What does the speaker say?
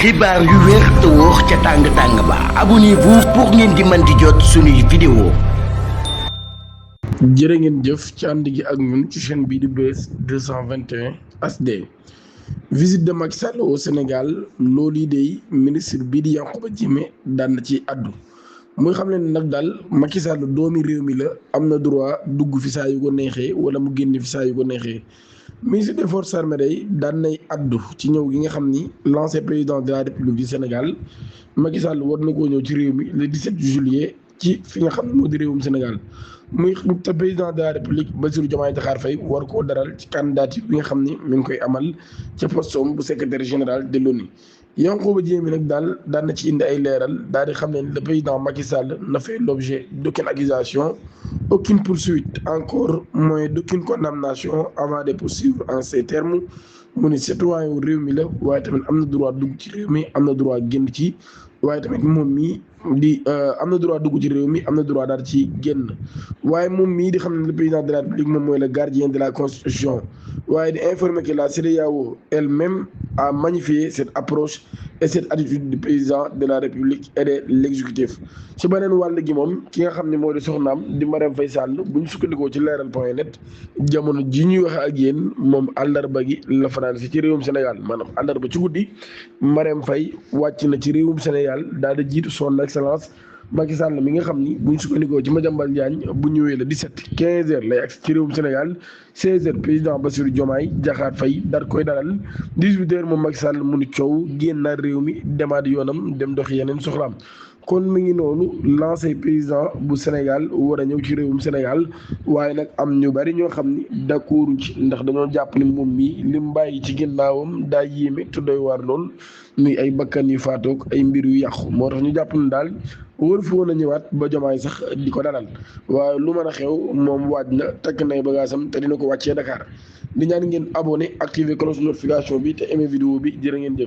xibaar yu wér te wóor ca tàng-tàng ba abonnez-vous pour ngeen di mën di jot suñuy vidéo. jërë ngeen jëf ci ànd gi ak ñun ci chaîne bii di Buzz 221 HD. visite de Macky Sall au Sénégal loolu yi day ministre bii di Yankhoba Diémé daan na ci addu muy xam ne nag daal Macky Sall doomi réew mi la am na droit dugg fi saa yu ko neexee wala mu génn fi saa yu ko neexee. ministre des forces armées day daan nay addu ci ñëw gi nga xam ni l'ancien président de la république du Sénégal Macky Sall war na koo ñëw ci réew mi le 17 juillet ci fi nga xam ne moo di réewum Sénégal muy te président de la république Bassirou Diomaye Diakhar Faye war koo daral ci candidature bi nga xam ni mi ngi koy amal ca postom bu secrétaire général de l'ONU. Yankhoba Diémé nag daal daan na ci indi ay leeral daal di xam ne le président Macky Sall n'a fait l'objet d'aucune accusation, aucune poursuite, encore moins d'aucune condamnation avant de poursuivre en ces termes. mu ne citoyen wu réew mi la waaye tamit am na droit dugg ci réew mi am na droit génn ci waaye tamit moom mii di am na droit dugg ci réew mi am na droit daal ci génn waaye moom mii di xam ne le président de la République moom mooy le gardien de la constitution waaye di informer que la CEDEAO elle-même a magnifié cette approche et cette attitude du président de la République et de l'exécutif. ci beneen wàll gi moom ki nga xam ne moo di soxnaam di Marème Faye Sall bu ñu sukkandikoo ci leeral.net jamono ji ñuy waxe ak yéen moom àllarba gi la fanaan si ci réewum Sénégal maanaam àllarba ci guddi Marème Faye wàcc na ci réewum Sénégal daal di jiitu son excellence Macky Sall mi nga xam ni bu ñu sukkandikoo ci Madiambal Diagne bu ñëwee la 17 15h lay agsi ci réewum Sénégal 16h président Bassirou Diomaye Diakhar Faye daal koy dalal 18h moom Macky Sall mu ni coow génnaat réew mi demaat yoonam dem dox yeneen soxlaam. kon mi ngi noonu lancé président bu Sénégal war a ñëw ci réewum Sénégal waaye nag am ñu bari ñoo xam ni d'accord ci ndax dañoo jàpp ni moom mii li mu bàyyi ci ginnaawam daa yéeme te doy waar lool muy ay bakkan yu faatoog ay mbir yu yàqu moo tax ñu jàpp ni daal wër fi woon a ñëwaat ba Jomaay sax di ko dalal waaye lu mën a xew moom waaj na takk nay bagaasam te dina ko wàccee Dakar di ñaan ngeen abonné activer cloche notification bi te aimé vidéo bi jërë ngeen jëf.